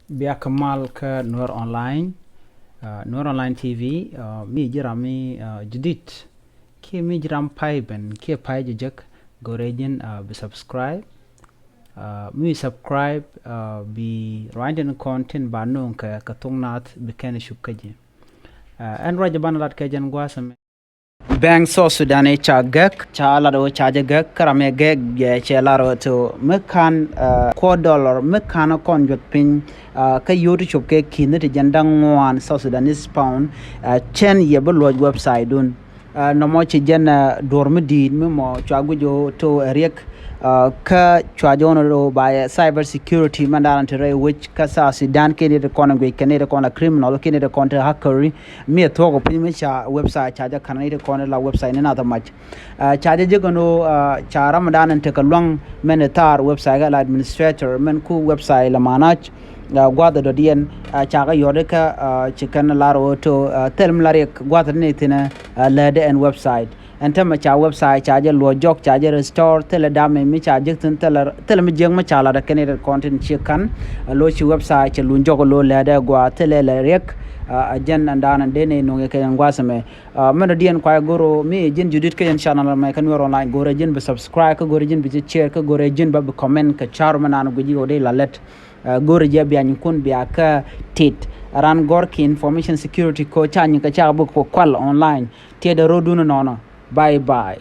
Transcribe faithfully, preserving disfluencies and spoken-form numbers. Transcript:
Bia kɛ mal kä Nuer Online, uh, Nuer Online T V, uh, mi ji̱ ram mi, uh, judit. Kiɛ mi ji̱ ram pay ben, kiɛ pay jɛ jek, go̱rɛ ji̱n, uh, bi subscribe. Uh, mi subscribe, uh, bi ruany tin kɔn tin ba nuŋ kɛ, kɛ thok nath bi kɛn cup kä ji̱. Uh, ɛn ruac ban lat kɛ jɛn gua̱a̱th ɛmɛ. Bank South Sudan ɛ ca gäk, ca lat ɣöö ca jɛ gäk, kä ram ɛ gäk jɛ cɛ lat ɣöö to mi kan, uh, kuɔ dollar, mi kan kɔn juɔth piny, uh, kä yio̱w ti cop kɛ ki̱n ti jɛn da̱ŋ ŋuan South Sudanese pound, uh, cɛn yɛ bi luɔc website dun. Uh, nɔmɔ ci jɛn, uh, duɔ̱r mi di̱i̱t mi mɔ cua guic ɣöö to ɛ riɛk, uh, kä cua jɛ ɣɔn ɣöö ba yɛ cyber security mɛn da̱a̱n ti rɛy wec kä South Sudan kiɛ ni ti kɔn ɛ guic kɛ ni ti kɔn ɛ criminal kiɛ ni ti kɔn ti hackeri. Mi ɛ thuɔ̱k ɔ piny mi ca website ca jɛ ka̱n ni ti kɔn la website ni nath ɛ mac. Uh, ca jɛ jek ɛn ɣöö, uh, ca ram dan ɛn tekɛ luaŋ mɛn ɛ thaar website kɛ la administrator mɛn ku website la manage, uh, gua̱th ɛ dɔ̱diɛn, uh, ca kɛ yɔ̱t ikä, uh, ci kɛn lar ɣöö to, uh, thil mi la riɛk gua̱th ɛ ni thi̱n, uh, läätdɛ ɛn website. Ɛn tämɛ ca website ca jɛ luɔ̱c jɔk ca jɛ restore thilɛ dam mi ca jek thi̱n thilɛ, thilɛ mi jiäk mi ca lat ɛ kɛn i̱ tet kɔn tin ci ka̱n. Ɛ lo̱c ci website cɛ luny jɔk ɛ lo̱c lɛ̈tdɛ gua̱a̱ thilɛ lɛ riɛk. Ɛ jɛn ɛn da̱a̱n ɛn dee nɛy nuŋ yɛ kɛ ɛn gua̱a̱th ɛmɛ. Ɛ mɛn dɔ̱diɛn kuay go̱r ɣöö mi ji̱n judit kä yɛn channel ɛmɛ kä Nuer Online go̱rɛ ji̱n bi subscribe kä go̱rɛ ji̱n bi ci share kä go̱rɛ ji̱n ba bi comment kɛ ca̱r mɛ naan guic ɣöö dee la lɛt. Ɛ go̱rɛ ji̱ a biany kun bia kä tit ran gɔ̱r ki information security ko ca nyi kɛ ca bi kual online. Tiɛt ɛ ro̱dun ɛnɔnɔ. Bye bye.